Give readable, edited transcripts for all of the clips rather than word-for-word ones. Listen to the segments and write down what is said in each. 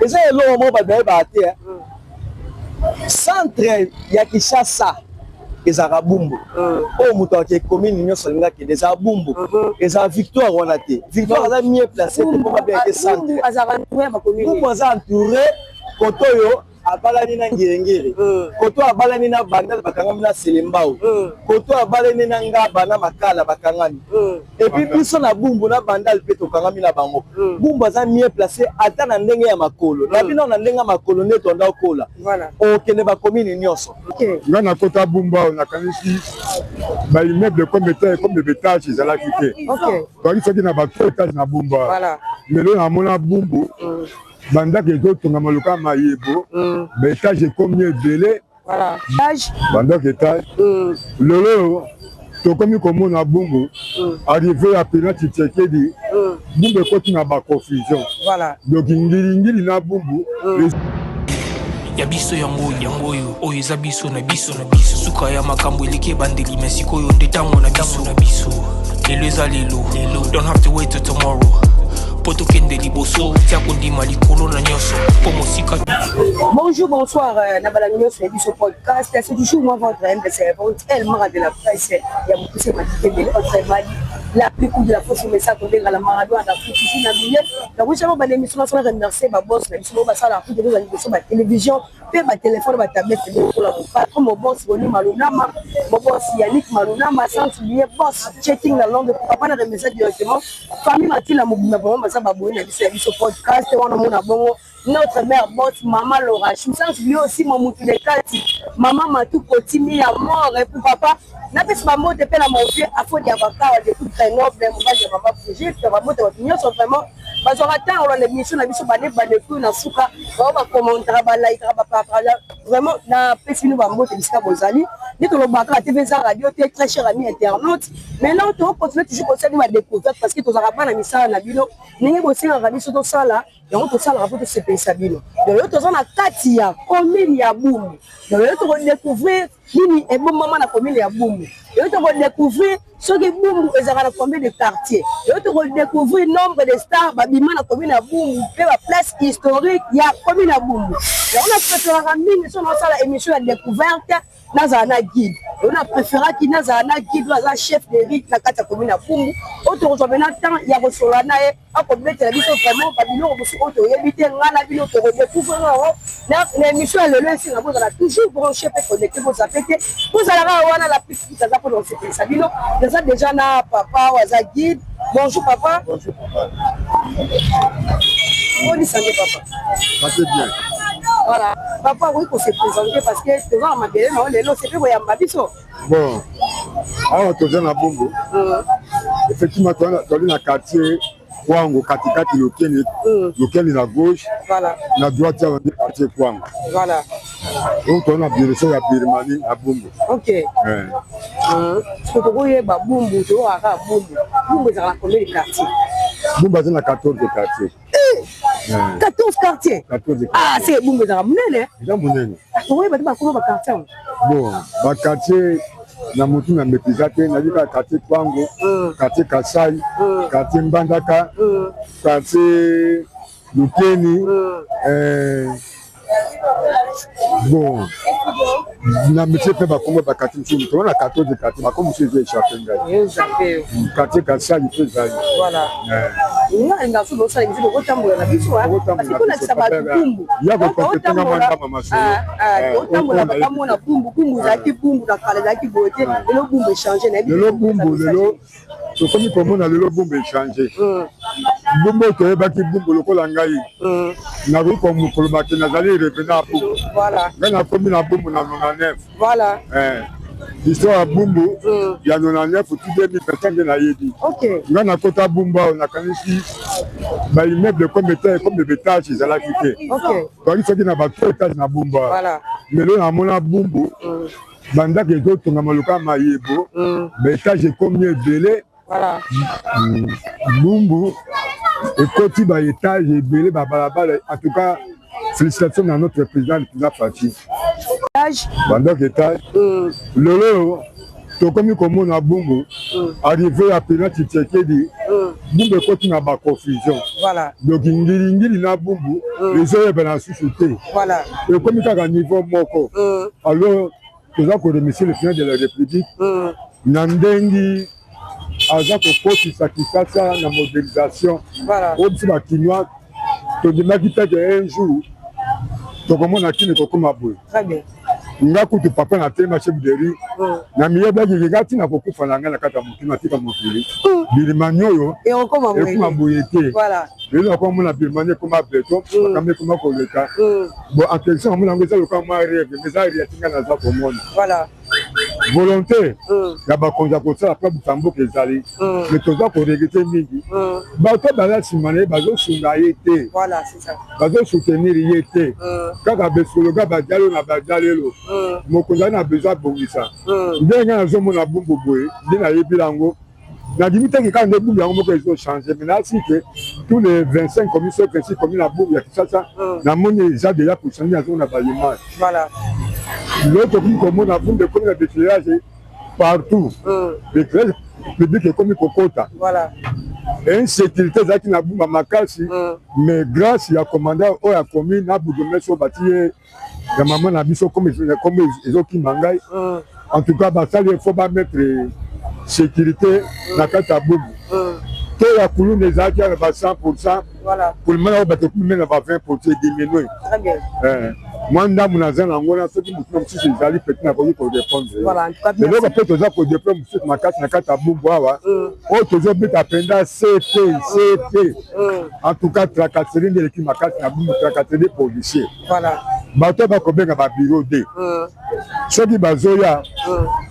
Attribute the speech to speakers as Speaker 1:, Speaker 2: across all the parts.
Speaker 1: Eza eloko moko bato bayebaka te. Centre ya Kinshasa ezalaka Bumbu. Oyo moto ake commune nyonso alingi akende ezala Bumbu. Ezala Victoire wana te. Victoire aza mieux placé te mpo babengaka centre. Bumbu aza entouré kote oyo abalani na Ngiringiri, kote oyo abalani na Bandal bakangami na Selembao, kote oyo abalani na Ngaba na Makala bakangami. Et puis biso na Bumbu na Bandal mpe tokangami na bango. Bumbu aza mieux placé ata na ndenge ya makolo. Na bino na ndenge ya makolo nde tonda okola. Okende ba commune nyonso.
Speaker 2: Nga nakota Bumbu awa nakanisi ba immeuble comme étage comme étage ezalaki te. Toyaki soki na ba trois étage na Bumbu awa. Mais lelo namona Bumbu bandako ezotongama lokola mayebo, ba étage ekomi ebele. Bandako étage. Lelo tokomi komona Bumbu arrivé ya président Tshisekedi, Bumbu ekoti na ba confusion. Donc ngiringiri na Bumbu.
Speaker 3: Ya biso yango yango oyo oyo eza biso na biso na biso suka ya makambo eleki ebandeli me sikoyo nde ntango na biso na biso lelo eza lelo lelo, don't have to wait till tomorrow mpo tokende liboso tia kondima likolo na nyonso mpo mosika.
Speaker 4: Bonjour, bonsoir, na balandi nyonso ya biso podcast. C'est toujours moi, votre humble servante, Elmara de la presse, ya mokuse matike autre Mali, la plus cool de la force mesa kobenga la Maradona d'Afrique, toujours na milieu. Nakoki ba émission na remercier ba boss na biso basala Afrique toza liboso ba télévision mpe ba téléphone, ba tablette lokola mo patron, mo boss Roni Malunama, mo boss Yannick Malunama, sans oublier boss checking na Londres. Papa na remercier directement famille Matina mobima, vraiment baza baboyi na biso ya biso podcast wana. Mona bongo notre mère boss Mama Laura Chou, sans oublier aussi mon mutu de kati, Mama Matou Kotimi ya mort. Et puis papa napesi bambote mpe na mon vieux Afodi ya Bakawa depuis Grenoble, mobali ya mama Brigitte. Bambote bato nyonso vraiment bazwaka ntango olanda émission na biso bande bandekuy na suka bao bacommentaka, balikaka, bapartage. Vraiment napesi bino bambote bisika bozali. Nde tolobaka, TV eza radio te. Très cher ami internaute, maintenant tokocontinue toujours kosali badécouverte parce que tozalaka bana misala na bino. Ndenge bosengaka biso tosala yango, tosalaka mpo tosepelisa bino. Donc lelo toza na kati ya commune ya Bumbu. Donc lelo tokodécouvrir nini ebombama na commune ya Bumbu. Lelo tokodécouvrir soki Bumbu ezalaka na combien de quartier. Lelo tokodécouvrir nombre de stars babima na commune ya Bumbu mpe baplace historique ya commune ya Bumbu. Yango na préféraka mingi so naosala émission ya découverte, nazala na guide. Oyo na préféraki nazala na guide oyo aza chef de rite na kati ya commune ya Bumbu, oyo tokozwa mpena temps ya kosolola na ye, akobetela biso vraiment babiloko mosusu oyo toyebi te. Ngai na bino tokodécouvrir yango na émission ya lelo. Esinga bozala toujours branché mpe connecté, bozape te, bozala kaka wana. La plus aza mpona kosepelisa bino. Naza déjà na papa oyo aza guide. Bonjour papa.
Speaker 2: Bonjour papa.
Speaker 4: Boni santé, papa?
Speaker 2: Ça c'est bien.
Speaker 4: Voilà, papa akoki kose présenter parce que toza na mabele na yo lelo, sepe koyamba biso.
Speaker 2: Bon, awa toza na Bumbu. Effectivement, tozali na quartier Kwango, katikati Lokeni, Lokeni na gauche, na droite awa nde quartier Kwango. Donc toza na direction ya Birmanie na Bumbu.
Speaker 4: Ok, soki tokoyeba Bumbu, toyokaka Bumbu. Bumbu ezalaka na combien de quartier?
Speaker 2: Bumbu aza na 14 quartier.
Speaker 4: 14 quartier?
Speaker 2: 14.
Speaker 4: Ah, c'est Bumbu ezalaka monene.
Speaker 2: Eza monene.
Speaker 4: Tokoyeba te bakoma baquartier yango?
Speaker 2: Bon, baquartier na motu na maîtrise te. Nayebi kaka quartier Kwango, quartier Kasai, quartier Mbandaka, quartier Lukeni. Bon, na métier mpe bakombo baquartier mosusu, toza na 14 quartier. Bakombo mosusu eza échappe ngai. Quartier Kasai mpe ezali.
Speaker 4: Nga alinga so bosala émission, bokotambola na biso parce que kolakisa bato Bumbu.
Speaker 2: Ya kokotenga mwa ndamba masolo.
Speaker 4: Otambola, bakamona Bumbu. Bumbu ezalaki Bumbu na kala ezalaki boye te. Lelo Bumbu échange na
Speaker 2: Lelo Bumbu, lelo tokomi komona lelo Bumbu échange. Bumbu oyo toyebaki, Bumbu lokola ngai nakoki koloba ke nazali revenant ya Bumbu. Ngai nakomi na Bumbu na 99. Histoire ya Bumbu ya 99 ti 2025 nde nayebi. Ngai nakota Bumbu awa nakanisi ba immeuble comme étage comme étage ezalaki te. Toyaki soki na ba trois étage na Bumbu awa. Mais lelo namona Bumbu bandako ezotongama lokola mayebo, ba étage ekomi ebele. Bumbu ekoti ba étage ebele, babalabala. En tout cas, félicitations na notre président, le président Fatshi. Bandako étage. Lelo tokomi komona Bumbu arrivé ya président Tshisekedi. Bumbu ekoti na ba confusion. Donc ngilingili na Bumbu ezoyebana susu te, ekomi kaka niveau moko. Alors toza koremercier le président de la République na ndenge aza kokotisa Kinshasa na modernisation. Oyo biso Bakinois tondimaki te ke un jour tokomona kini kokóma boye. Nga kutu, papa na telema chef de rue, na miyebaki ke nga ntina kokufa na ngai na kati ya mokili, natika mokili, Birmanie oyo ekoma boye te. Lelo nakomona Birmanie ekoma béton, makambo ekoma koleka. Bon, en quelque sorte namona yango eza lokola mwa rêve, mais eza réalité. Ngai naza komona volonté ya bakonzi ya kosala mpo buta mboka ezali, mais toza koregretter mingi bato baza nsima na ye, bazosunga ye te, bazosoutenir ye te. Kaka besologa badialo na badialelo. Mokonzi aza na besoin abongisa. Ndenge ngai nazomona Bumbu boye, nde nayebi yango, nandimi teke kaka nde Bumbu yango moko ezochanger, mais nasi ke tous les 25 communes, so 26 communes na Bumbu ya Kinshasa, namoni eza déjà kochanger. Nazomona baimage. Lelo tokomi komona Bumbu ekomi na d'éclairage partout, l'éclairage public ekomi kokota. Insécurité ezalaki na Bumba makasi, mais grâce ya commandant oyo akomi na bourgmestre oyo bati ye ya mama na biso, comme ezokima ngai, en tout cas basali efo bamettre sécurité na kati ya Bumbu. To ya kuluna ezalaki ya ba 100%, kulumana oyo bato ekomi na ba 20%, ediminue mwa ndambu. Naza nango na soki motu na mosusu ezali pete, nakoki korépondre. Eloko mpe toza kodéplorer mosusu makasi na kati ya Bumbu awa, oyo tozobeta mpenza cp cp, en tout cas tracasserie nde eleki makasi na Bumbu, tracasserie policier. Bato bakobenga babureau d, soki bazoya,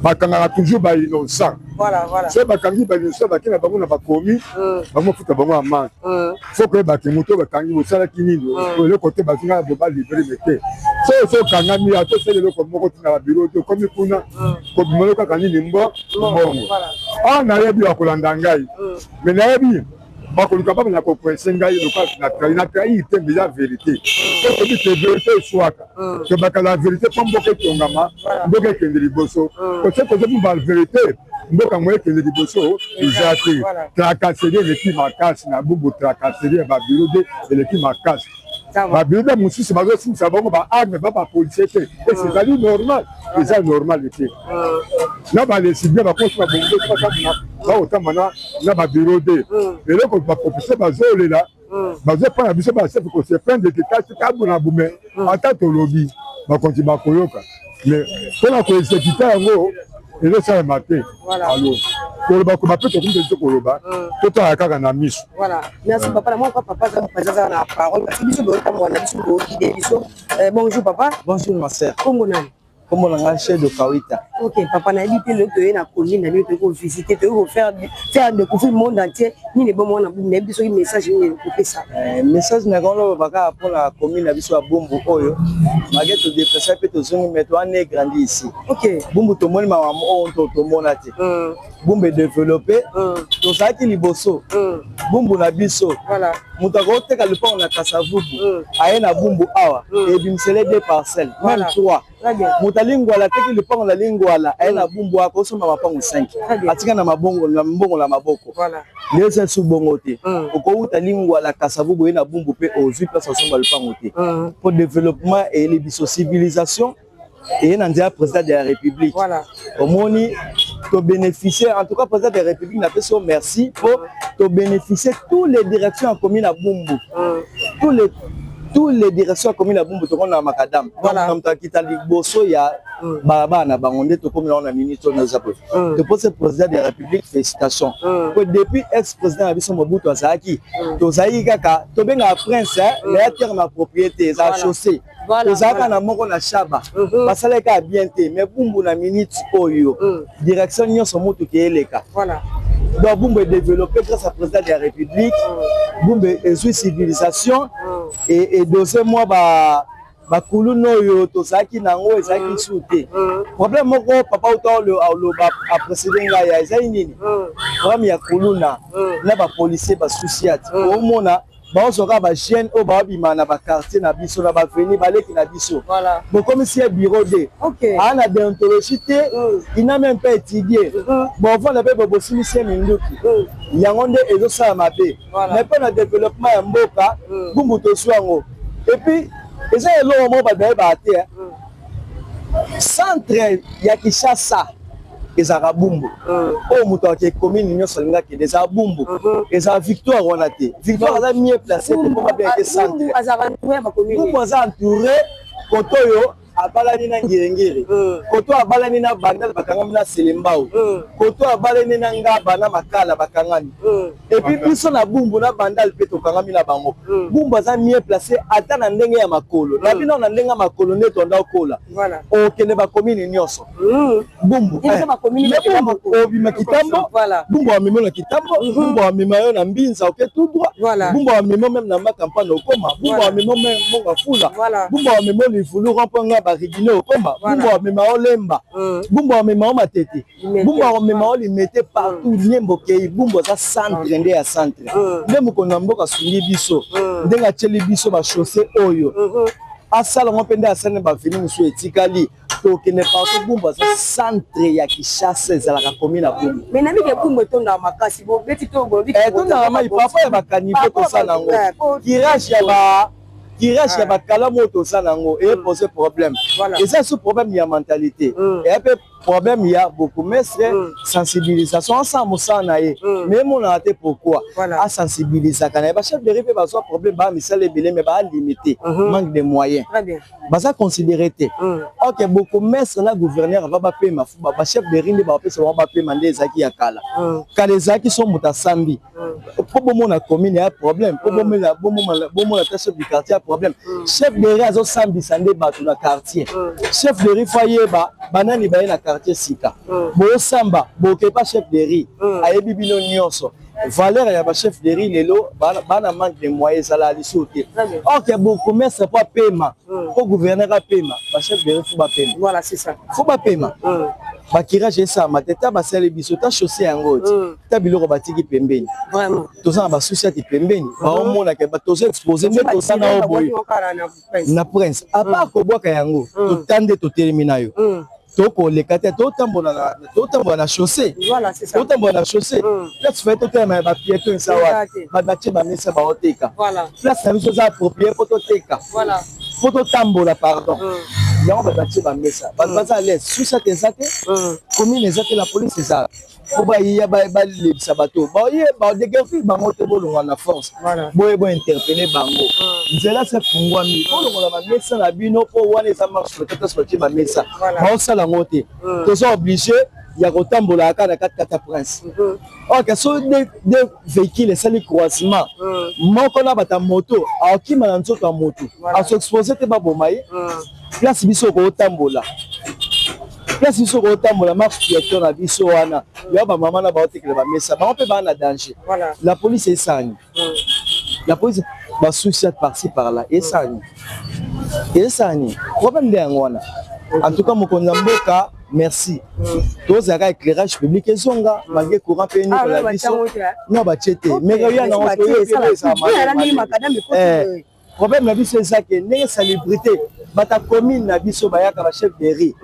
Speaker 2: bakangaka toujours bainnocent. Soki bakangi bainnocent, bake na bango na bakomi bango futa bango amende. Faut koyebake moto bakangi osalaki nini? Eloko te. Bazinga bo balibérer me te. Soki oso okangami, ata osali eloko moko tina babureau te, okomi kuna kobimalo kaka nini mbo mbongo. Awa nayebi bakolanda ngai, mais nayebi bakoluka baba na kocoincer ngai lokola na trahir te, mais eza vérité. Po tobi te, vérité eswaka. Tobaka la vérité mpo mboka etongama, mboka ekende liboso. Kose kozomba vérité, mboka mo ekende liboso eza te. Tracasserie eleki makasi na Bumbu, tracasserie ya babureau d eleki makasi. Babureau d mosusu bazosimisa bango baarme, ba bapolicier te. Ese ezali normal? Eza normal te. Na balesibien bakosi babongo bakotamba na babureau d. Eloko baprofesseur bazolela, bazopana biso basef kose plaindre ke kasi kabu na bume. Ata tolobi, bakonzi bakoyoka, mais mpona koexécuter yango ezosalema te. Alors koloba koba mpe tokomi biso koloba, totala kaka na miso.
Speaker 4: Voilà, merci papa. Na mwa papa aza na parole parce que biso boyotambola na biso, boguider biso. Bonjour papa.
Speaker 1: Bonjour ma sœur.
Speaker 4: Kombo nani?
Speaker 1: Kombo na ngai chef de Kawita.
Speaker 4: Ok papa, nayebi te, lelo toye na commune na bino, toye kovisiter, toye kofaire faire découvrir monde entier nini ebomona Bumbu. Nayebi soki message nini kopesa?
Speaker 1: Message na koloba kaka mpona commune na biso ya Bumbu oyo, malgré todéplacer mpe tozongi, mais toana grandi ici. Bumbu tomoni makambo oyo tomona te. Bumbu edévelopper. Tozalaki liboso, Bumbu na biso, moto akoteka lupango na Kasavubu, aye na Bumbu awa, ebimisele deux parcelles, même trois. Moto alingwala, ateki lupango na Lingwala, aye na Bumbu, akosomba mapango 5, atika na mabongo na mbongo na maboko. Lelo eza lisusu bongo te. Okouta Lingwala, Kasavubu, oye na Bumbu mpe ozwi place osomba lupango te, po développement eyeli biso civilisation, eye na nzela président de la République. Omoni, tobénéficie. En tout cas, président de la République, napesi yo merci, po tobénéficie tous les directions ya commune ya Bumbu, tous les directions ya commune ya Bumbu tokomona na macadam. Donc moto akita liboso ya balabala na bango nde tokomi nango na minute oyo naza boye. Topose président de la République félicitation, po depuis ex président na biso Mobutu azalaki, tozalaki kaka tobengaka prince leya, terme approprié te, ezala chaussée. Tozalaka na moko na Shaba, basalaki kaka bien te. Mais Bumbu na minute oyo, direction nyonso motuka eleka. Donc Bumbu edéveloppé grâce à président de la République. Bumbu ezwi civilisation, edose mwa bakuluna oyo tozalaki nango, ezalaki lisusu te. Problème moko papa uta oloba, aprécéder ngai, ya ezali nini? Problème ya kuluna na bapolicier basusi ati omona. Baozwa kaka bajeune oyo baobima na baquartier na biso, na baavenue, baleki na biso. Bokomisi ye bureau d aa na déontologie te, il n'a même pas étudié. Bovanda mpe bobosimisi ye minduki, yango nde ezosala mabe. Mais mpo na développement ya mboka, Bumbu tozwi yango. Et puis eza eloko moko bato bayebaka te, centre ya Kinshasa ezalaka Bumbu. Oyo moto ake commune nyonso alingi akende, ezala Bumbu, ezala Victoire wana te. Victoire aza mieux placé te mpo babengaki centre. Bumbu aza entouré, koto oyo abalani na Ngiringiri, koto abalani na Bandal, bakangami na Selembao, koto abalani na Ngaba na Makala, bakangami. Et puis biso na Bumbu na Bandal mpe tokangami na bango. Bumbu aza mieux placé ata na ndenge ya makolo na bino, na ndenge ya makolo nde tonda okola, okende bacommune nyonso. Bumbu obima Kitambo, Bumbu amemi na Kitambo, Bumbu amema yo na Mbinza, oke tout droit. Bumbu amemi même na Makampane, okoma. Bumbu amemi même Monga Fula. Bumbu amemi Livulu, rond-point nga barigine, okoma. Bumbu amema yo Lemba, Bumbu amema yo Matete, Bumbu amema yo Limete, partout nyembo okei. Bumbu aza centre nde ya centre. Nde mokonzi ya mboka asungi biso ndenge atieli biso bachaussée oyo, asala ngo mpe nde asali na baavenue mosusu etikali, tokende partout. Bumbu aza centre ya Kinshasa, ezalaka komi na Bumbu.
Speaker 4: Mais nayebi ke Bumbu etondaka makasi, bobeti to bolobi.
Speaker 1: Etondaka mai papa ya bacaniveau, tosala yango curage ya ba curage ya bakalamu oyo toza nango, epose problème. Eza so problème ya mentalité, eya mpe problème ya bourgmestre, sensibilisation. Asala mosala na ye, mais emonaka te. Pourquoi asensibilisaka na ye? Bachef de rue mpe bazwa problème, baa misala ebele mais baa limité, manque de moyens, baza considéré te. Ok, bourgmestre na gouverneur ava bapema, bachef de rue nde bapesa bango bapema. Nde ezalaki ya kala kala, ezalaki so moto asambi mpo bomona commune ya problème, mpo bomona ta chef du quartier ya problème. Chef de rue azosambisa nde bato na quartier. Chef de rue faut ayeba banani baye na quartier sika. Bosamba bokepa, chef de rue ayebi bino nyonso. Valeur ya bachef de rue lelo, bana manque de moyen, ezala lisusu te. Ok, bourgmestre po apema, po gouverneur apema, bachef de rue faut bapema.
Speaker 4: Voilà, c'est ça.
Speaker 1: Faut bapema. Bacurage esalama te. Ta basali biso ta chaussée yango ti ta biloko batiki pembeni, toza na basusi ati pembeni, baomonaka toza expose nde toza na oyo boye na prince. À part kobwaka yango, tota nde totelemi na yo, tokoleka te, totambola na chaussée, totambola na chaussée. Place faye totelema ya bapiéton eza wapi? Bato batie bamesa, baoteka. Place na biso eza approprié mpo toteka, mpo totambola, pardon. Yango bato batie bamesa, bato baza à l'aise. Susi ate eza te, commune eza te, la police eza po baya balebisa bato, baye badéguerpir bango te. Bolongwa na force boye, bointerpeller bango. Nzela se fungwami, bolongola bamesa na bino mpo wana eza marche. Place batie bamesa, baosala yango te. Toza obligé ya kotambola kaka na kati kati ya prince. Ok, so deux véhicule esali croisement, moko na bato ya moto akokima na nzoto ya moto, azoexpose te, baboma ye. Place biso kotambola, place biso kotambola, marche piéton na biso wana ya bamama na baotekela bamesa, bango mpe baa na danger. La police esani, la police basusi par-ci par-là, esani esani problème nde yango wana. En tout cas, mokonzi ya mboka, merci. Tozalaka éclairage public ezonga malgré courant mpe nikola biso no batie te, mais koya nango toyebi. Problème na biso eza ke ndenge salubrité, bato ya commune na biso bayaka, bachef de rue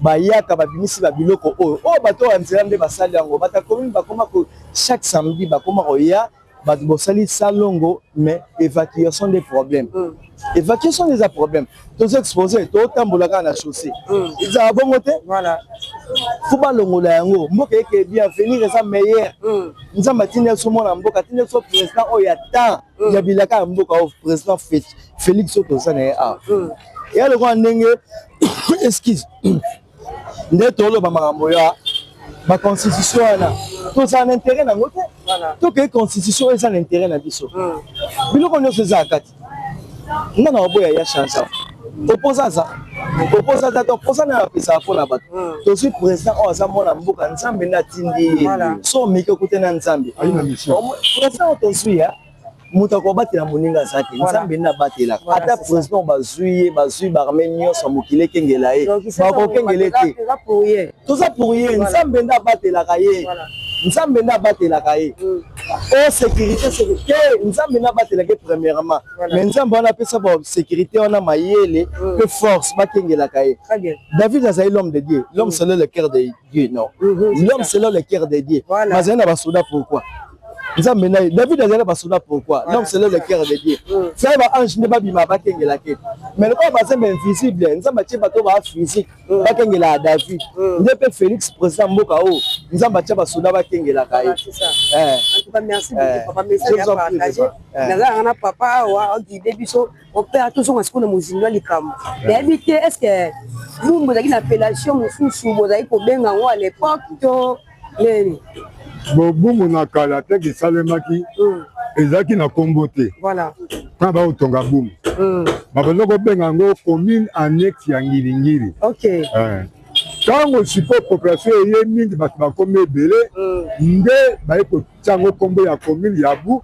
Speaker 1: bayaka, babimisi babiloko oyo oyo bato oyo ya nzela nde basali yango. Bato ya commune bakoma, chaque samedi bakoma koya, bato bosali salongo, mais évacuation des problèmes, évacuation eza problème. Toza expose, totambola kaka na chaussée, ezala bongo te. Faut balongola yango. Mboka eke bien, avenir eza meilleur. Nzambe atindi biso mwana mboka, atindi biso président oyo ya temps ya bilaka ya mboka oyo, président Félix oyo toza na ye awa. Eya lokola ndenge, excuse, nde toloba makambo ya baconstitution wana, tozala na intérêt nango te. Tokei constitution oyo eza na intérêt na biso. Biloko nyonso eza ya kati. Nga na oboya ya change, oposa aza, oposa aza te, oposa na apesaka mpona bato. Tozwi président oyo aza mwana mboka, Nzambe nde atindi ye. So omeki okute na Nzambe. Président oyo tozwi ya moto akobatela moninga aza te, Nzambe nde abatelaka. Ata président bazwi ye, bazwi baarme nyonso ya mokili ekengela ye, bakokengele te. Toza pour ye, Nzambe nde abatelaka ye. Nzambe nde abatelaka ye. O sécurité, sécurité, Nzambe nde abatelaka ye premièrement, mais Nzambe wana apesa ba sécurité wana mayele mpe force, bakengelaka ye. David azali l'homme de Dieu, l'homme selon le cœur de Dieu, non, l'homme selon le cœur de Dieu. Bazali na basoda, pourquoi Nzambe na ye? David azali na basoda, pourquoi? L'homme selon le cœur de Dieu, sai baange nde babima, bakengelaka ye. Mais lokola bazembe invisible, Nzambe atie bato baa physique, bakengelaka David. Nde mpe Félix, président mboka oyo, Nzambe atia basoda, bakengelaka ye.
Speaker 4: Merci beaucoup, papa. Message ya partage nazalaka na papa awa, oguide biso opère. Tozonga sikoyo na mozindo ya likambo. Nayebi te, est ce que Bumbu ezalaki na appellation mosusu bozalaki kobenga yango à l'époque to nini?
Speaker 2: Bumbu na kala teke esalemaki, ezalaki na nkombo te. Ntango bakotonga Bumbu, babanda kobenga yango commune annexe ya Ngilingili. Ntango sikoyo population eye mingi, bato bakomi ebele, nde baye kotia yango nkombo ya commune ya Bumbu.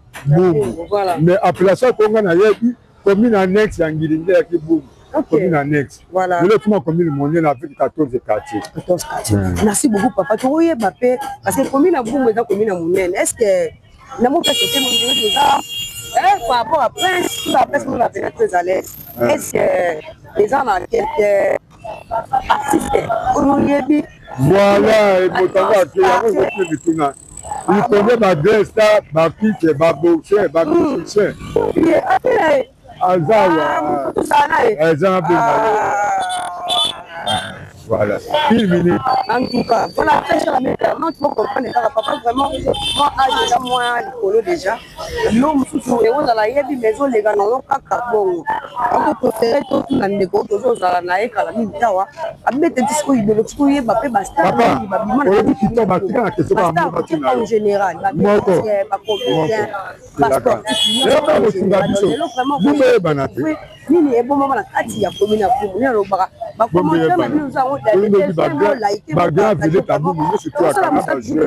Speaker 2: Mais appellation akonga nayebi, commune annexe ya Ngilingili eyaki Bumbu, commune annexe. Lelo ekoma commune monene avec 14 quartiers.
Speaker 4: 14 quartiers. Merci beaucoup, papa. Tokoyeba mpe parce que commune ya Bumbu eza commune ya monene. Est ce que na mo place te mondenge toza par rapport à prince, tout la place mona pena très à l'aise? Est ce que eza na quelque artiste oyo oyebi?
Speaker 2: Voilà, moto yango ake yango ezokile mituna. Il connaît bagresta, baartiste, baboxer, bamusicien. Aza wa eza na benga. Voilà, une minute.
Speaker 4: En tout cas, voilà, très cher ami internaute, faut comprendre kaka papa vraiment moi âge eza mwa likolo déjà. Lo mosusu ekozala yebi, mais ezoleka nango kaka bongo. Akopréféré totuna ndeko tozozala na ye kala mingi tawa abete ti sikoyo idolo sikoyo oyeba mpe bastar mingi babima en général, bacomédien, basportif.
Speaker 2: Bumbu eyebana te.
Speaker 4: Nini ebomama na kati ya commune ya Bumbu? Nini alobaka? Bacommentaire na bino yango.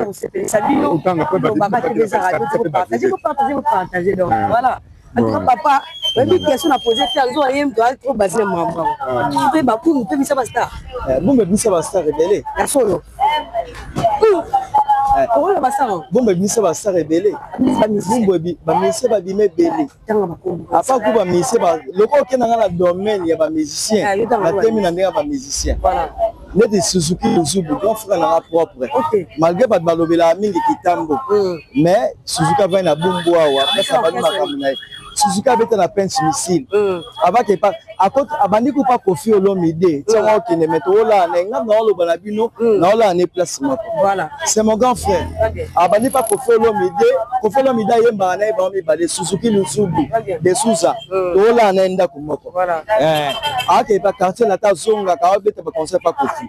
Speaker 4: Kosepelisa bino, olobaka te eza radio, bopartage, bopartage, bopartage. Donc voilà, en tout cas, papa, oyebi question na pose te, azo aye moto trop basé na makambo mpe babumbu mpe bisa bastar.
Speaker 1: Bumbu ebimisa bastar ebele.
Speaker 4: Ya solo, okoyo bastar?
Speaker 1: Bumbu ebimisa bastar ebele. Bumbu bamusicien babima ebele. Apa ku bamusicien, loko okenda nga na domaine ya bamusicien, natemi na ndenge ya bamusicien neti Suzuki Luzubu, grand frère nanga propre, malgré bato balobelaka mingi kitambo, mais Suzuki avandi na Bumbu awa, place abandi makambo na ye. Suzuki abeta na Pince Missile, avake pa abandi kupa Kofi Olomide ntango okende. Me toolala na ye, ngai naoloba na bino, naolala na ye place moko. C'est mon grand frère. Abandi pa Kofi Olomide. Kofi Olomide ayembaka na ye, bango mibale, Suzuki Luzubu de Souza, toolala na ye ndako moko. Akende pa Quartier Latin, azongaka, aobeta baconcert pa Kofi.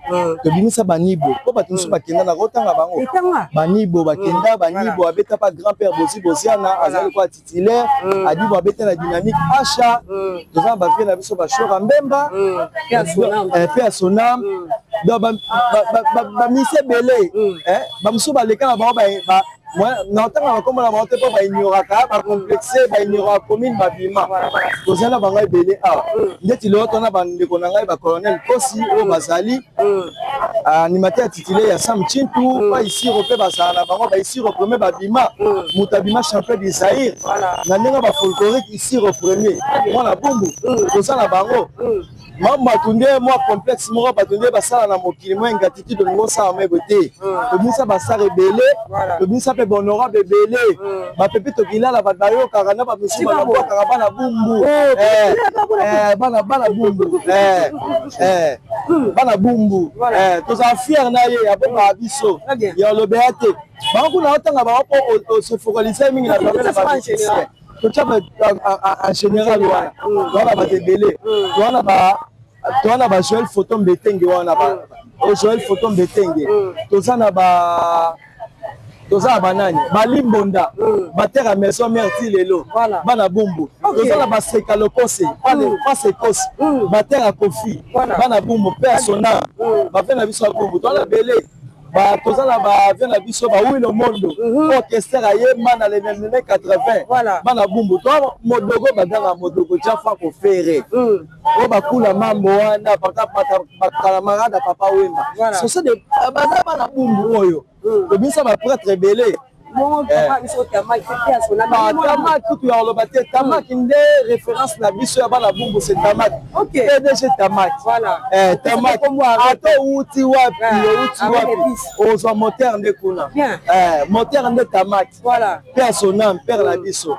Speaker 1: Tobimisa banibo mpo bato mosusu bakenda na kotanga bango, banibo bakenda, banibo abeta pa grand père Bozi Boziana, azali lokola titulaire. Adibo abeta na Dynamique Asha. Toza na bavie na biso, bashora Mbemba mpe ya Sonam. Donc bamisi ebele, bamosusu baleka na bango, na ntanga bakombo na bango te mpo baignoraka, bacomplexe, baignoraka commune babima. Tozali na bango ebele awa. Ndeti lelo tona bandeko na ngai bacolonel Kosi oyo bazali animateur titulaire ya Sam Chintu, baisiro mpe bazala na bango. Baisiro premier babima, moto abima champion du Zaire na ndenge bafolklorique, Isiro premier, mwana Bumbu. Toza na bango. Bato nde mwa complexe moko, bato nde basala na mokili mwa ingratitude. Olingi osala mo ebo te. Tobimisa basar ebele, tobimisa mpe bahonorable ebele, bapepe tokilala, bato bayokaka na bamisusu babwakaka bana Bumbu, bana Bumbu, bana Bumbu. Tozala fier na ye, abongaka biso ya olobeya te. Bango kuna otanga bango mpo ose focalise mingi na domaine ya bamusicien. Totya en général wana, towana bato ebele, towana ba Joel Photo Mbetenge wana, Joel Photo Mbetenge. Toza na banani, balimbonda batere ya Maison Mère ti lelo, bana Bumbu. Toza na baseka lokose pasekos, batere ya Kofi, bana Bumbu mpe ya Sona, bape na biso ya Bumbu. Toza na ebele. Toza na bavie na biso, bawilo mondo, orchestre ayemba na les 80, bana Bumbu. Toza Modogo, baganga Modogo Jafa Kofere oyo bakula mambo wana, bacamarade ya Papa Wemba. Soso baza bana Bumbu oyo. Tobimisa baprêtre ebele. Tamak kutu ya koloba te. Tamak nde référence na biso ya bana Bumbu, c'est Tamak, PDG Tamak. Tamak, ata outi wapi, outi wapi, ozwa moteur nde kuna, moteur nde Tamak, mpe ya sonam, père na biso.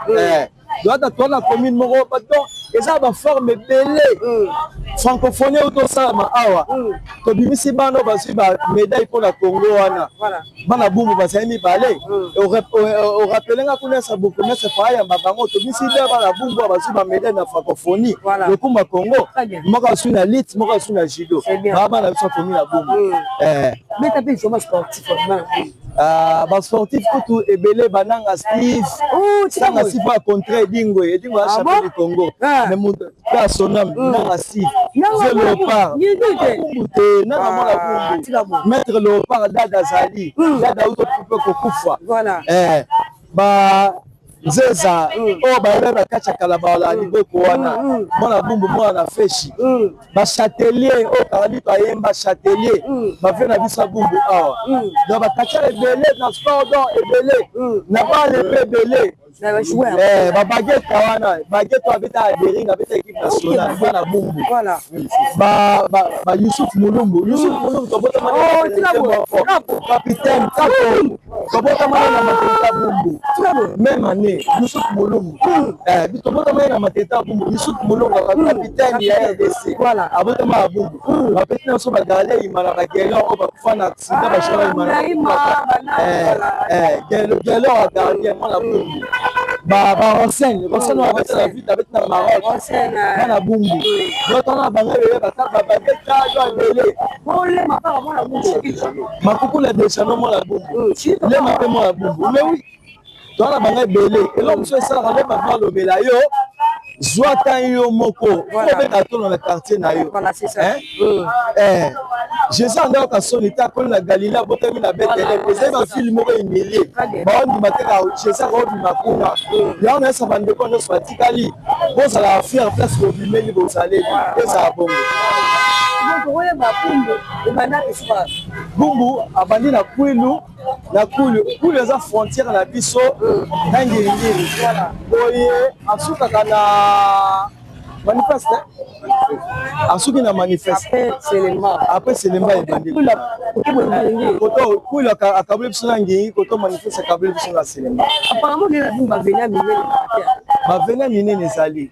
Speaker 1: Donc ata toa na commune moko, donc eza baforme ebele. Francophonie oyo tosalama awa, tobimisi bana oyo bazwi bamédaille mpo na Congo wana. Bana Bumbu bazali mibale. Orappeler nga kuna esa bourgmestre Faayamba bango. Tobimisi nde bana Bumbu oyo bazwi bamédaille na francophonie, lokumu ya Congo. Moko azwi na lutte, moko azwi na judo. Baa bana biso komi na Bumbu.
Speaker 4: Beta mpe lisoma sportif.
Speaker 1: Basportif kutu ebele. Bananga Steve, nanga Steve oyo contre Edingwe, Edingwe aza champion du Congo, mais moto mpe asonam nanga Steve ze Léopard Bumbu te, nanga mwana Bumbu, maître Léopard Dada azali, Dada auto mpe kokufa. Ba Nzeza oyo bayeba bakati ya kala, bawala liboko wana, mwana Bumbu, mwana na feshi. Bachatelier oyo kala bayemba chatelier, bave na biso ya Bumbu awa. Donc bakatiala ebele na sport, donc ebele na bale mpe ebele. Babageta wana, Bageta abeta Adering, abeta équipe nationale, bana Bumbu. Ba Yusuf Mulumbu, Yusuf Mulumbu tobotama capitaine Kapo, tobotama na maternité Bumbu même année. Yusuf Mulumbu, tobotama na maternité Bumbu. Yusuf Mulumbu capitaine ya RDC, abotama ya Bumbu. Bapeti na biso bagale Imana, bagelo oyo bakufa na accident, bashora Imana, gelo ya gardien, mwana Bumbu. Barenseigne, Renseigne oyo abeti na vite, abeti na Maroc, mwana Bumbu. Donc tona bango ebele, babeta yo ebele. Makukula Desano, mwana Bumbu. Lema mpe mwana Bumbu. Mais oui, toza na bango ebele. Eloko mosusu esalaka nde bato balobela yo, zwa ta yo moko, obeta tono na quartier na yo. Jésus andaka soni te, akoli na Galilée, abotami na Bethlem. Ezali bafile moko emilie, baondima te ka Jésus akobima kuna. Yango nayesa bandeko nyonso batikali, bozala fier place bobimeli, bozaleli, ezala bongo. Bumbu abandi na Kwilu, na Kwilu. Kwilu eza frontière na biso na Ngiringiri boye, asukaka na Manifeste, asuki na Manifeste, après Selemba ebandi. Koto Kwilu akaboli biso na Ngingi, koto Manifeste akaboli biso na Selemba. Bavena minene ezali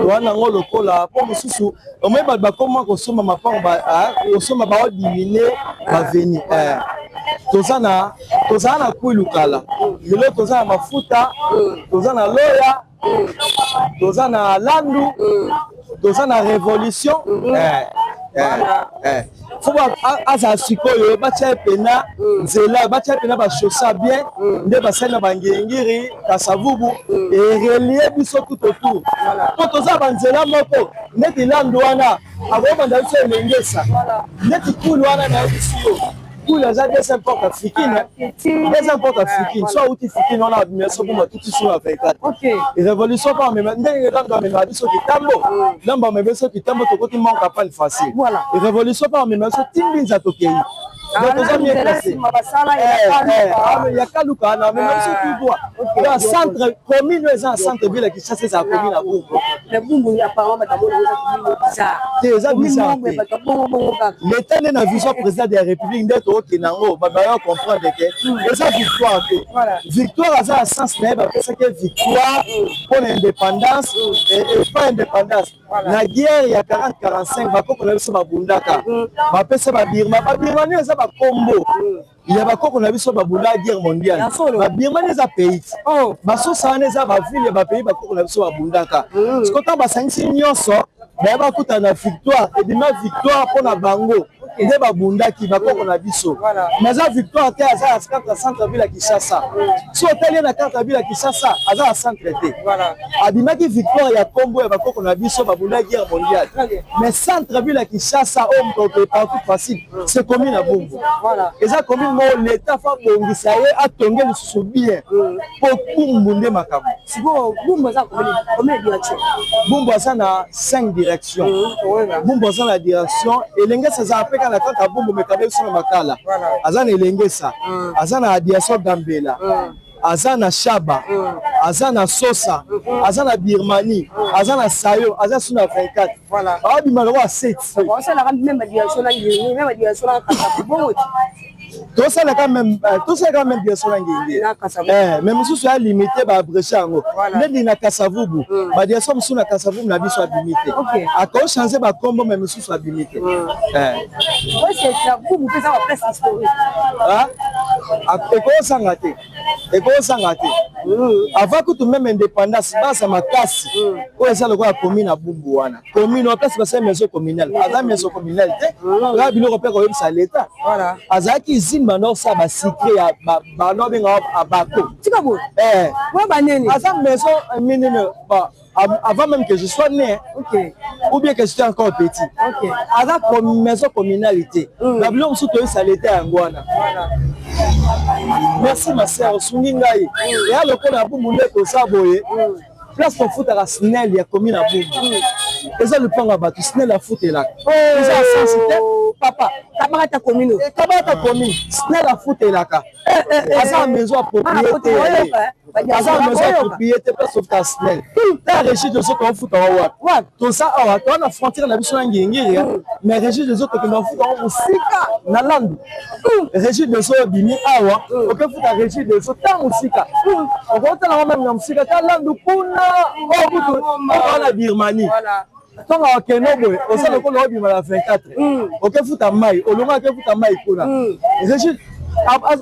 Speaker 1: wana yango lokola mpo mosusu omoi bato bakoma kosomba mapango, kosomba, baodiminuer baveni. Toza na, tozala na Kwilu kala, lelo toza na Mafuta, toza na Loya, toza na Landu, toza na Révolution. Fo azala sikoyo, batia ye pena nzela, batia ye pena bachaussée bien nde basali na Bangingiri, Kasavubu, erelier biso tout autour, po toza banzela moko. Neti Landu wana akobanda biso Elengesa, neti Kulu wana nayebi yo, Kulu aza deuxième porte ya Fikine, deuxième porte ya Fikine. So auti Fikine wana, abimia so Bumba, tuti so na 24 Révolution mpo amema ndenge Landu amemaka biso Kitambo, Lambo amema biso Kitambo, tokoti Mont Campagne facile. Révolution mpo amema biso Timbinza, tokei. Donc toza mieux placé ya Kaluka na amema biso tout droit ya centre. Commune oyo eza na centre ville ya Kinshasa ezala commune ya Bumbu te, eza bizarre te. L'état nde na vision président de la République nde tookende yango, bayo comprendre ke eza victoire te. Victoire aza na sens na ye, bapesaki victoire mpo na indépendance et pas indépendance na guerre ya 40 45. Bakoko na biso babundaka, bapesa Babirma. Babirmanie eza bakombo ya bakoko na biso babunda guerre mondiale. Babirmanie eza pays, basosa wana eza bavile ya bapays bakoko na biso babundaka. Siko ntango basangisi nyonso, baye bakutana na victoire, ebima victoire mpona bango nde babundaki, bakoko na biso. Mais aza victoire te, aza ya carte ya centre ville ya Kinshasa. So otali ye na carte ya ville ya Kinshasa, aza ya centre te. Abimaki victoire ya kombo ya bakoko na biso babundaki guerre mondiale, mais centre ville ya Kinshasa oyo moto oke partout facile, c'est commune ya Bumbu. Eza commune moko l'État fa bongisa ye, atonge lisusu bien, po Bumbu nde makambo. Bumbu aza na 5 direction. Bumbu aza na direction Elengesi, ezala mpe kaka na kaka Bumbu, mais kabe biso na Makala. Aza na Elengesa, aza na Adiaso Gambela, aza na Shaba, aza na Sosa, aza na Birmanie, aza na Sayo, aza su na 24. Aobima lokola 7.
Speaker 4: Osalaka même direction na Ngiri, même direction na Kasa, bongo.
Speaker 1: Tosalaka même direction na Ngenge, mais mosusu ya limité, baabréger yango. Ndeni na Kasavubu, badirection mosusu na Kasavubu na biso abimi te. Akochange bakombo, mais mosusu abimi te.
Speaker 4: Bumbu mpe eza baplace historique.
Speaker 1: Ekozanga te, ekozanga te. Avant kutu même indépendance, baza makasi oyo eza lokola commune na Bumbu wana, commune wa place basali maison communale. Aza maison communale te, kaka biloko mpe koyebisa leta. Azalaki usine, banda osala basucre ya banda obengaka abako.
Speaker 4: Tika boye. Banene.
Speaker 1: Aza maison minene avant même que je sois né, ou bien que j'étais encore petit. Aza maison communalité. Babiloko mosusu toyebisa leta yango wana. Merci ma sœur, osungi ngai. Eya lokola ya Bumbu nde toza boye. Place tofutaka SNEL ya commune ya Bumbu eza lupango ya bato, SNEL afutelaka, eza asensi te, papa.
Speaker 4: Kabakata commune.
Speaker 1: Kabakata commune, SNEL afutelaka. Aza maison ya propriété, aza maison ya propriété. Place tofuta SNEL ta Régie des eaux, toofutaka wapi? Toza awa, toza na frontière na biso na Ngiri-Ngiri, mais Régie des eaux tokenda kofuta yango mosika na Landu. Régie des eaux ebimi awa, okefuta Régie des eaux ta mosika, okotala ngo même na mosika ta Landu kuna, oyo kutu okaa na Birmanie. Ntongo akende boye, oza lokola obima na 24, okefuta mai, olongo akefuta mai kuna. Régie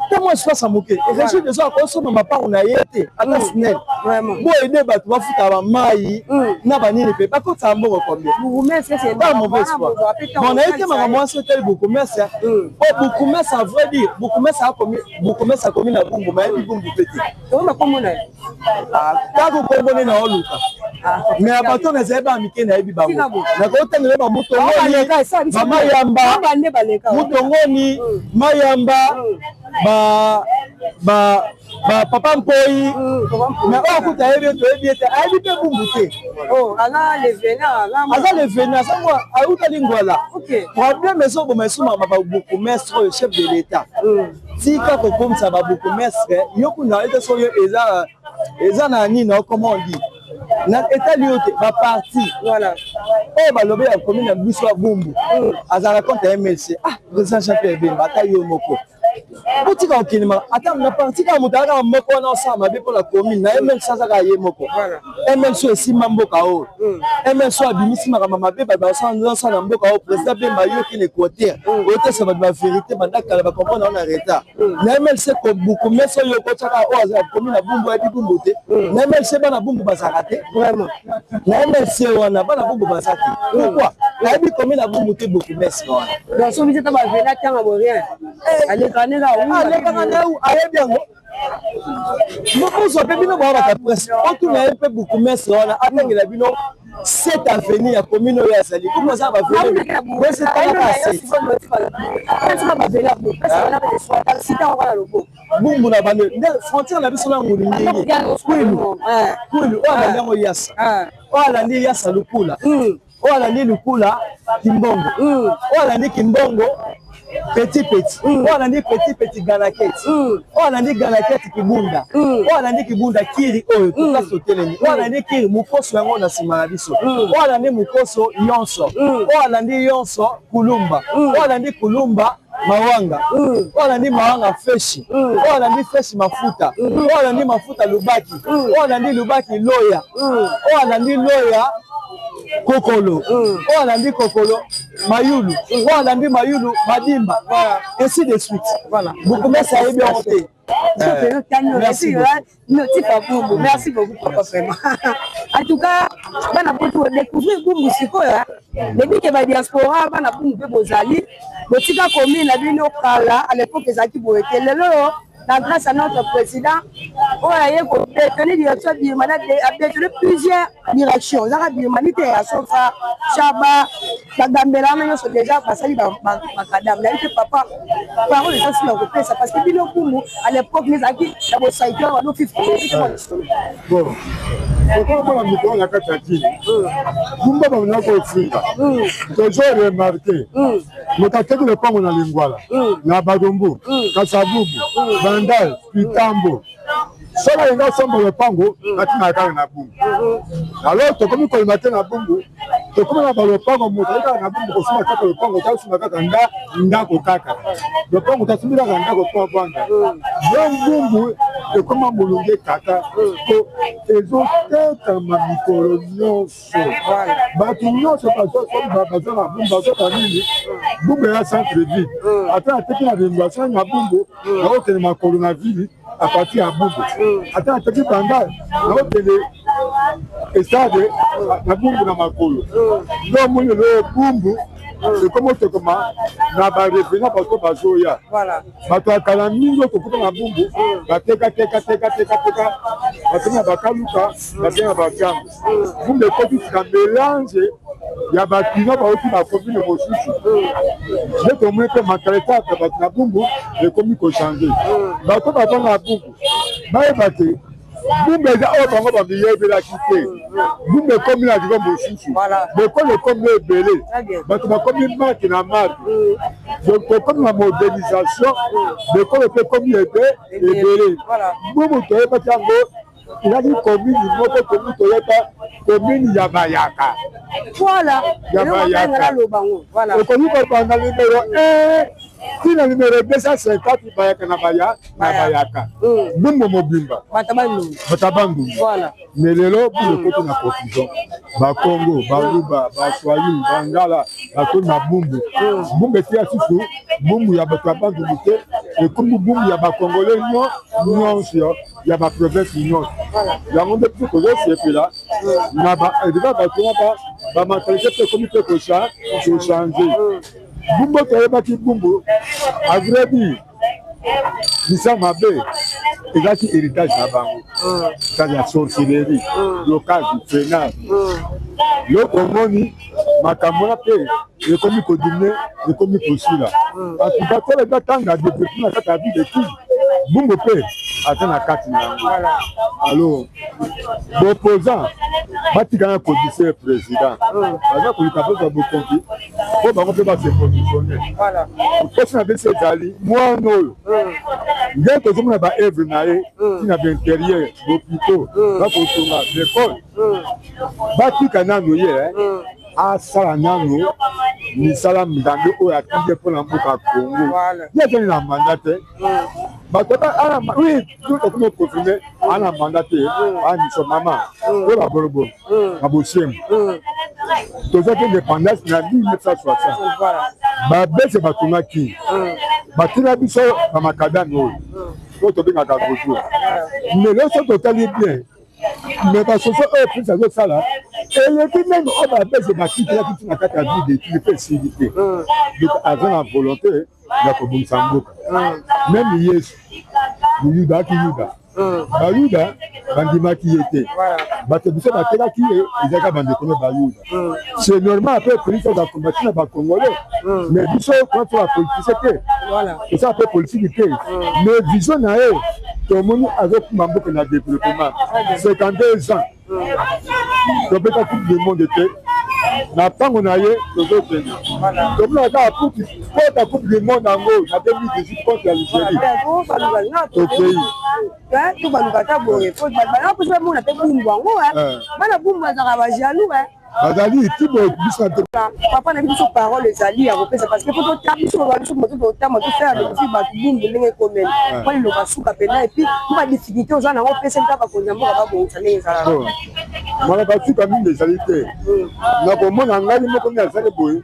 Speaker 1: te, mwa espace ya moke. Régie des eaux akosomba mapango na ye te, ata SNEL boyede bato bafutaka bamai na banini mpe bakotaka mbongo combien? Pas mauvaise foi. Bon, nayebi te makambo mwasi otali bourgmestre po bourgmestre, à vrai dire, bourgmestre akomi, bourgmestre akomi na Bumbu, mayebi Bumbu mpe te. Kaka kombo nde na oluka, mais ya bato na ezali bana mike, nayebi bango, nakotangela bamutongoni, bamayamba, mutongoni, mayamba, ba papa Mpoi. Mais oyo kuta ayebi, toyebi ete ayebi mpe Bumbu te. Aza levene, aza autali Ngwala. Problème ezoboma esomaka babourgmestre oyo. Chef de l'État, tika kokomisa babourgmestre yo kuna ete soki eza na nini, comment on dit, na etali yo te. Baparti oyo balobi ya commune na biso ya Bumbu azalaka contre ya MLC. Ah, président Jean Pierre Bemba, ata yo moko botika kokendema ata na parti kaka moto azaka moko wana osala mabe mpona commune na MLC. Azaka ye moko MLC oyo esimba mboka oyo. MLC oyo abimisi makambo mabe bato basala na mboka oyo. Président Bemba, yo okende Équateur, otesa bato bavérité banda kala, bacomprendre wana retard na MLC. Bourgmestre oyo okotiaka oyo aza commune na Bumbu, ayebi Bumbu te. Na MLC bana Bumbu bazalaka te, na MLC wana bana Bumbu baza te. Pourquoi nayebi commune na Bumbu te, bourgmestre wana? Alekaka na ayebi yango. Mokozwa mpe bino baa bato ya presse, otuna ye mpe bourgmestre wana atangela bino sept avenue ya commune oyo azali. Kumu aza baavenue, etalaka sept. Bumbu na bando nde frontière na biso na Ngiri-Ngiri, Kwilu. Kwilu oyo alandi yango Yasa, oyo alandi Yasa Lukula, oyo alandi Lukula Kimbongo, oyo alandi Kimbongo Petit Petit, oyo alandi Petit Petit Ganaketi, oyo alandi Ganaketi Kibunda, oyo alandi Kibunda Kiri oyo tokasi totelemi, oyo alandi Kiri Mokoso yango na nsima na biso, oyo alandi Mokoso Yonso, oyo alandi Yonso Kulumba, oyo alandi Kulumba Mawanga, oyo alandi Mawanga Feshi, oyo alandi Feshi Mafuta, oyo alandi Mafuta Lubaki, oyo alandi Lubaki Loya, oyo alandi Loya Kokolo, oyo alandi Kokolo Mayulu, oyo alandi Mayulu Madimba, ainsi de suite. Bourgmestre ayebi yango te.
Speaker 4: Merci. Notifa Bumbu, merci beaucoup papa, vraiment. En tout cas, bana poto découvrir Bumbu sikoyo, depuis que ba diaspora bana Bumbu mpe bozali, botika commune na bino kala, à l'époque ezalaki boye te. Lelo na grâce à notre président Oyo aye kobetone direction ya Birmanie, abetone plusieurs directions. Ezaka Birmanie te, ya Sofa, Shaba, bagambela wana nyonso déjà basali bakadam. Nayebi te papa, parole eza sila kopesa parce que bino Bumbu à l'époque ezalaki na bosaite wana bano fifty.
Speaker 2: Bon, okomona mikolo na kati ya kini Bumba bamona kofinga, tozo remarquer moto ateki lopango na Lingwala, na Barumbu, Kasavubu, Bandal, Pitambo, soki alingi asomba lopango, batinaka kaka na Bumbu. Alors tokomi kolema te na Bumbu, tokomi na balopango, moto ayi kaka na Bumbu kosomba kaka lopango, tasomba kaka nda ndako, kaka lopango, tasombi kaka ndako po avanda. Yo Bumbu ekoma molunge kaka po ezotekama mikolo nyonso. Bato nyonso baza na Bumbu, bazoka nini? Bumbu ya centre ville. Ata ateki na Lingwala, na Bumbu naokende makolo na ville à partir ya Bumbu. Ata ateki Bandal, naokende estade na Bumbu na makolo. Nde omoni lelo Bumbu ekomi otokoma na barevenant, bato bazoya. Bato ya kala mingi oyo tokuta na Bumbu bateka, teka, teka, teka, teka, bateka na bakaluka, bateka na bakambo. Bumbu ekoti na mélange ya bakino bauti bacommune mosusu. Nde tomoni mpe mentalité ya bato na Bumbu ekomi kochanger. Bato bavanda na Bumbu bayeba te Bumbu eza oyo bango bamiyebelaki te. Bumbu ekomi na niveau mosusu, bekolo ekomi ebele, bato bakomi marque na marque. Donc tokomi na modernisation, bekolo mpe ekomi ebele. Bumbu toyebaki yango ezalaki commune moko, tomi toyeba commune ya Bayaka. Ya Bayaka okoki kobanda numéro 1 tina numéro 250, Bayaka na baya na Bayaka, Bumbu mobimba, bato Bandundu. Mais lelo Bumbu ekoti na confusion, Bakongo, Baluba, Baswahili, Bangala bakomi na Bumbu. Bumbu etia susu Bumbu ya bato ya Bandundu te, ekomi Bumbu ya Bakongole nyonso, ya baprovince nyonso. Yango nde biso tozosepela na eza bato wana, bamentalité mpe ekomi mpe kochanger. Bumbu toyebaki, Bumbu, à vrai dire, bisa mabe ezalaki héritage na bango, kaka ya sorcellerie, blocage fenal. Loko omoni makambo wana mpe ekomi kodiminuer, ekomi kosila. Atuka toleka tanga développement na kati ya ville de Kin, Bumbu mpe aza na kati na yango. Alors baopposant batikana kodise président, baza koluka mpe bokonzi mpo bango mpe base positionner. Mposa na biso ezali mwana oyo nde tozomona baœuvre na ye ntina baintérieur, bahôpitaux, bakotonga baekole. Batika nano ye asala nano misala Nzambe oyo atindi mpona mboka Congo. Ye azali na mandat te. Bato oui, tokomi confirmer ana mandat te. Amiso mama oyo babolobolo na bosiemu, tozwaki indépendance na 1960, babese batongaki, batina biso bamacadam oyo oyo tobengaka goudron. Mais lelo so totali bien, mais basoso oyo prince azosala eleki ndenge oyo babese batikelaki ntina kati ya ville de mpe esili te. Donc aza na volonté ya kobongisa mboka. Même Yesu, Moyuda, aki Yuda, Bayuda bandimaki ye te. Bato biso batekaki ye, ezalaka bandeko no Bayuda. C'est normal mpe polisi aza kombati na Bacongolais, mais biso kuna to bapoliticien te, tosala mpe politiki te. Mais vision na ye, tomoni azokuma mboka na développement. 52 ans tobeta Coupe du monde te, na ntango na ye tozokende, tomona kaka kota Coupe du monde yango na 2018 contre Algérie, tokei.
Speaker 4: Tobaluka ata boye, bana bamona mpe Bumbu yango. Bana Bumbu bazalaka bajaloux.
Speaker 2: Bazali ti boye biso na
Speaker 4: Papa na biso, parole ezali ya kopesa parce que po tota biso biso moto totama tosala découvrir bato Bumbu ndenge ekomeli mpo liloba suka mpena, et puis po badifficulté oza nango, opesa mpe bakonzi ya mboka babongisa ndenge ezalaka.
Speaker 2: Mala basuka mingi ezali te na komona ngai moko nde azali boye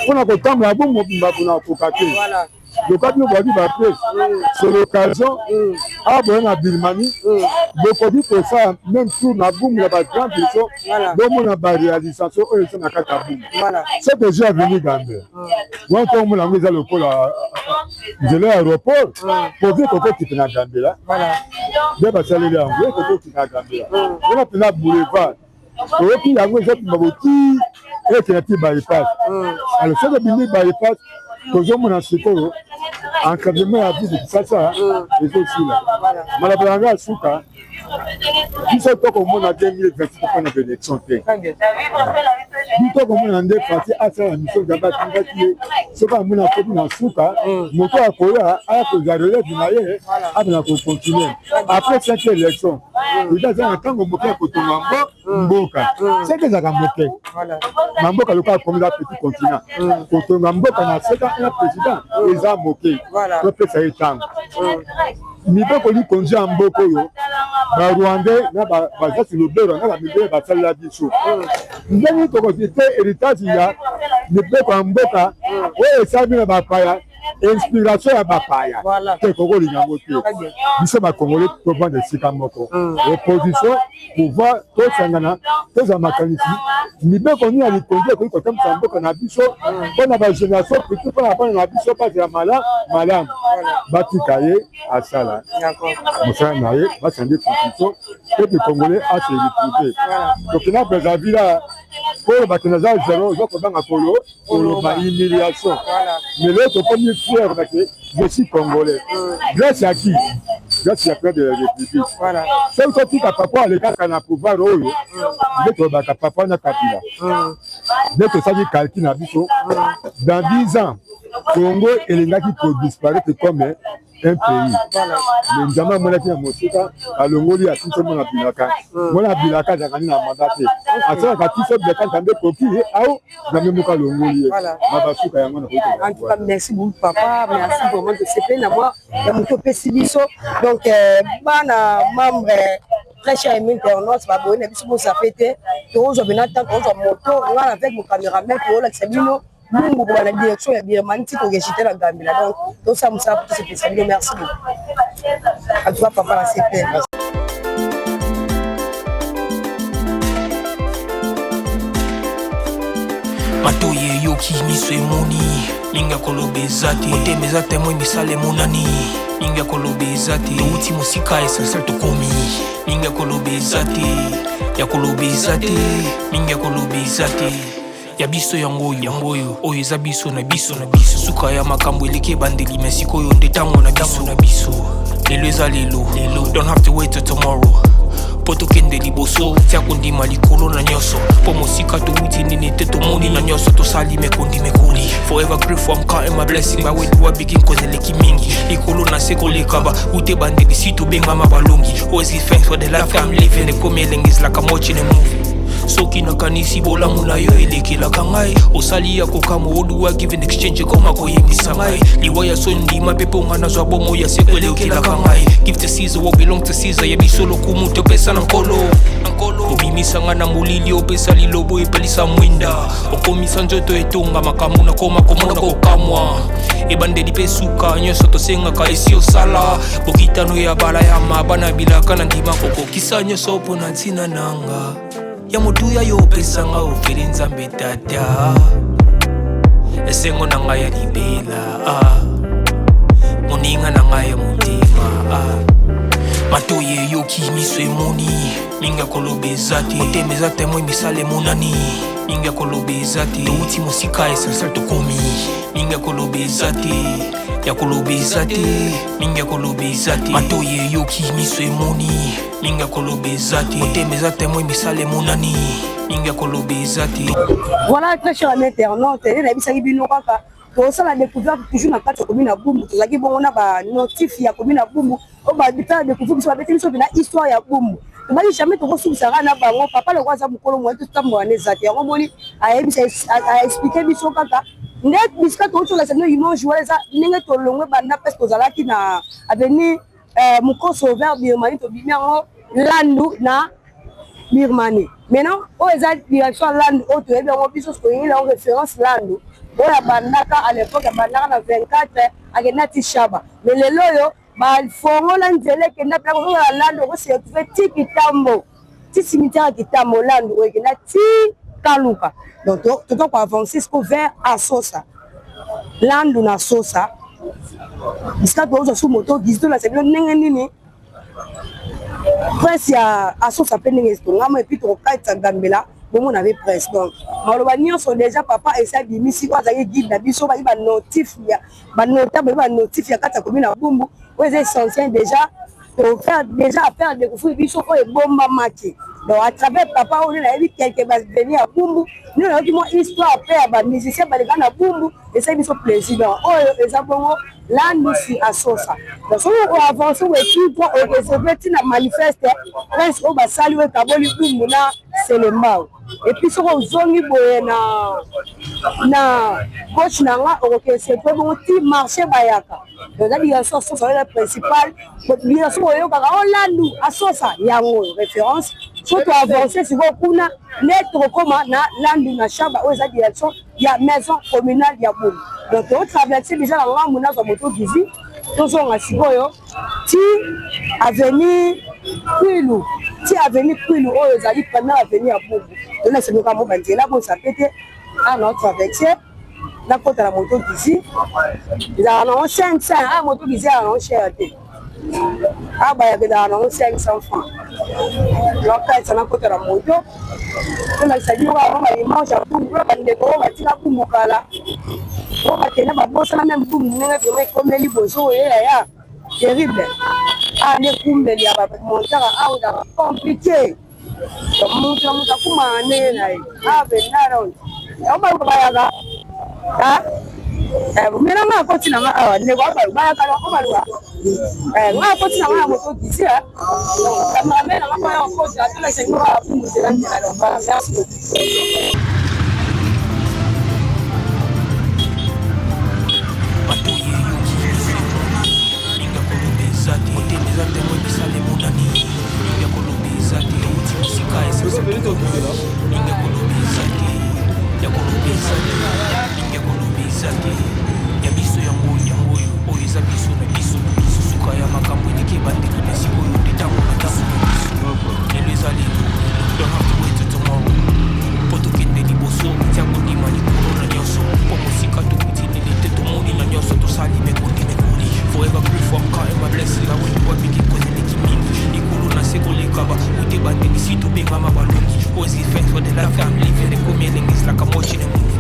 Speaker 2: mpona kotambola bo mobimba mpona kokoka te. Loka bino bwaki ba presse, c'est l'occasion awa boya na Birmanie, bokoki kosala même tour na Bumbu na ba grand biso, bomona ba réalisation oyo eza na kati ya Bumbu. Soki ozwi avenue Gambela wana, ntango omona yango eza lokola nzela ya aéroport, povi kokokita na Gambela nde basaleli yango, ekokokita na Gambela wana mpena boulevard, oyoki yango ezobima boti ekenda ti bypass. Alors soki ebimi bypass, tozomona sikoyo encadrement ya ville Kinshasa ezosila. Malabala yango ya suka, biso tokomona 2026 mpona baélection te. Biso tokomona nde parti asala mission Nzambe atindaki ye. Soki amona akomi na suka, moto akoya aya kozwa relève na ye, abena kocontinue après cette élection. Eza aza na ntango moke ya kotonga mboka, soki ezalaka moke na mboka lokola Kongo, eza petit continent, kotonga mboka na seka un président eza moke. Topesa ye ntango. Mibeko likonzi ya mboka oyo Barwandais na bazasi lobero na bamibele basalela biso, ndenge tokoki te héritage ya mibeko ya mboka oyo esalami na bapaya, inspiration ya bapaya te, kokolinga yango te. Biso Bakongole tovanda esika moko, opposition, pouvoir, tosangana, tozwa makanisi mibeko nini ya likonzi ekoki kotambwisa mboka na biso mpona bagénération future, mpona bana na biso bazala malamu. Batika ye asala mosala na ye, bachange constitution, peuple congolais ase retrouve. Tokenda Brazzaville, oyo bato naza zero, oza kobanga kolo koloba, humiliation. Mais lelo tokomi fier que je suis congolais. Grâce à qui? Grâce ya président de la République. Soki totika papa alekaka na pouvoir oyo, nde tolobaka papa na Kabila, nde tosali calcul na biso, dans 10 ans Congo elingaki kodisparaître comme un pays. Mais Nzambe amonaki na mosika, alongoli, atisi mwana bilaka. Mwana bilaka azalaka nini na mandat te, asalaka tiso bilaka. Nzambe ekoki au Nzambe moko alongoli ye na basuka yango na.
Speaker 4: En tout cas, merci beaucoup papa, merci vraiment, tosepeli na mwa ya moto opesi biso. Donc bana membre, très cher ami internaute, baboye na biso, bosape te. Tozwa pena temps, tozwa moto nga avec mon cameraman, toolakisa bino Bumbu koba na direction ya Birmanie ti tokeshite na Gambela. Donc tosala mosala po tosepelisa bino. Merci beaucoup en tout cas papa, na sepele.
Speaker 3: Matoyi eyoki, miso emoni, mingi ya koloba eza te. Motema eza témoin, misala emonani, mingi ya koloba eza te. Touti mosika, essentiel tokomi, mingi ya koloba eza te, ya koloba eza te, mingi ya koloba eza te. Ya biso yango oyo, yango oyo, oyo eza biso na biso na biso. Suka ya makambo eleki ebandeli, me sikoyo nde ntango na biso na biso. Lelo eza lelo lelo, don't have to wait till tomorrow mpo tokende liboso. Tia kondima likolo na nyonso, mpo mosika towuti nini te, tomoni na nyonso tosali mekondi mekoli. Forever grateful, I'm counting my blessing. By where do I begin? Cause eleki mingi likolo na se koleka ba ute bandeli si tobengama balongi. Always give thanks for the life I'm living. Ekomi elengi, is like I'm watching a movie. Soki nakanisi bolamu na yo elekelaka ngai, osali ya kokamwa. Oduwa give in exchange, ekoma koyebisa ngai liwa ya so ndima mpe mponga nazwa bomo ya seko elekelaka ngai. Give to Caesar what belong to Caesar. Ya biso lokumu topesa na Nkolo. Obimisa ngai na molili, opesa lilobo, epelisa mwinda, okomisa nzoto etonga makambo nakoma komona kokamwa. Ebandeli mpe suka, nyonso tosengaka esi osala. Bokitano ya bala ya mabana bilaka na ndima kokokisa nyonso mpo na ntina nanga ya motuya yo opesanga ofeli. Nzambe Tata, esengo na ngai ya libela, moninga na ngai ya motema. Matoyi eyoki, miso emoni, mingi ya koloba eza te. Motema eza témoin, misala emonani, mingi ya koloba eza te. Touti mosika, essentiel tokomi, mingi ya koloba eza te, ya koloba eza te, mingi ya koloba eza te. Matoyi eyoki, miso emoni, mingi ya koloba eza te. Motema eza témoin, misala emonani, mingi ya koloba eza te.
Speaker 4: Voilà, très cher ami internaute, ye nayebisaki bino kaka tosala découverte toujours na kati ya commune ya Bumbu. Tozalaki bongo na banotif ya commune ya Bumbu oyo batala découvrir biso, babeti biso mpena histoire ya Bumbu. Tobaki jamais tokosukisaka na bango. Papa loko aza mokolo moye, totambola na eza te. Yango moni ayebisa, aexplike biso kaka nde bisika touti olakisa bino image wana. Eza ndenge tolongwe banda place tozalaki na avenue Mokoso vers Birmanie, tobimi yango Landu na Birmanie. Maintenant oyo eza direction ya Landu oyo toyebi yango biso, toyeli yango référence Landu oyo abandaka à l'époque, abandaka na 24. Akenda ti Shaba. Mais lelo oyo bafongola nzela ekenda mpe akozonga na Landu, okose retrouve ti Kitambo, ti cimetière ya Kitambo, Landu oyo ekenda ti Kaluka. Donc toza koavance siko vers Asosa, Landu na Sosa, bisika tozwa su moto gizi. Tolakisa bino ndenge nini prince ya Asosa mpe ndenge etongama, et puis tokokatisa Gambela, bomona be prince. Donc maloba nyonso déjà papa esi abimisi. Oyo azalaki guide na biso, bayi banotif ya banotable, banotif ya kati ya commune ya Bumbu, oyo eza essentiel déjà tofaire déjà affaire découvrir biso oyo ebombamaki. Donc à travers papa oyo nayebi quelque baveni ya Bumbu, nde nayoki mwa histoire mpe ya bamusicien baleka na Bumbu, esali biso plaisir. Donc oyo eza bongo Landusi Asosa. Donc soki oavance boye tout droit, okosepe ntina manifeste prince oyo basali, oyo ekaboli Bumbu na Selembao. Et puis soki ozongi boye na gauche na nga, okokende sepe bongo ti marché Bayaka. Donc eza direction Asosa oyo eza principal direction boyokaka o Landu Asosa, yango oyo référence. So toavance sikoyo kuna nde tokokóma na Landu na Shaba, oyo eza direction ya maison communale ya Bumbu. Donc totraverse déjà na ngambu, nazwa moto gizi, tozonga sikoyo ti avenue Kwilu, ti avenue Kwilu oyo ezali première avenue ya Bumbu. Tolakisa mo banzela bosa pe te. Awa na otraverse, nakota na moto gizi, ezalaka nango 500. Awa moto gizi ezalaka nango cher te, awa bayaka ezalaka nango 500 francs. Nakatisa, nakota na moto, tolakisa bino kaka baimage ya Bumbu. Oyo bandeko oyo batika Bumbu kala, oyo bakenda babosana même Bumbu ndenge vraiment ekomeli bozo oyeya ya terrible. Awa nde kumbeli ya bamontaka, awa ezalaka compliqué, moto na moto akumaka ndenge na ye. Awa mpenza yango baluka bayaka mena nga akoti na nga awa, ndeko abalu bayaka o baluka nga akoti na nga na moto disi cameraman na nga mpo ya okoti atolakisa bino kaka Bumbu nzela nzela. Donc voilà, merci beaucoup.
Speaker 3: Bato yeyoki linga koloba eza te, motema eza te, mo emonani. Linga koloba eza te, outi mosika, linga koloba eza te, ya koloba eza te, linga koloba eza te. Ya biso yango yango oyo, oyo eza biso na biso na biso. Suka ya makambo eleki ebandeli, na sikoyo nde ntango na ntango na biso. Lelo eza lelo, don't have to wait till tomorrow mpo tokende liboso. Tia kondima likolo na nyonso, mpo mosika tokuti nini te, tomoni na nyonso tosali mekoli mekoli. Forever grateful, I'm counting my blessings. I went mingi kozeleki mingi likolo na se koleka ba ute bandeli si tobengama balongi. Always give thanks for the life I'm living. Ekomi elengi, it's like I'm watching a movie.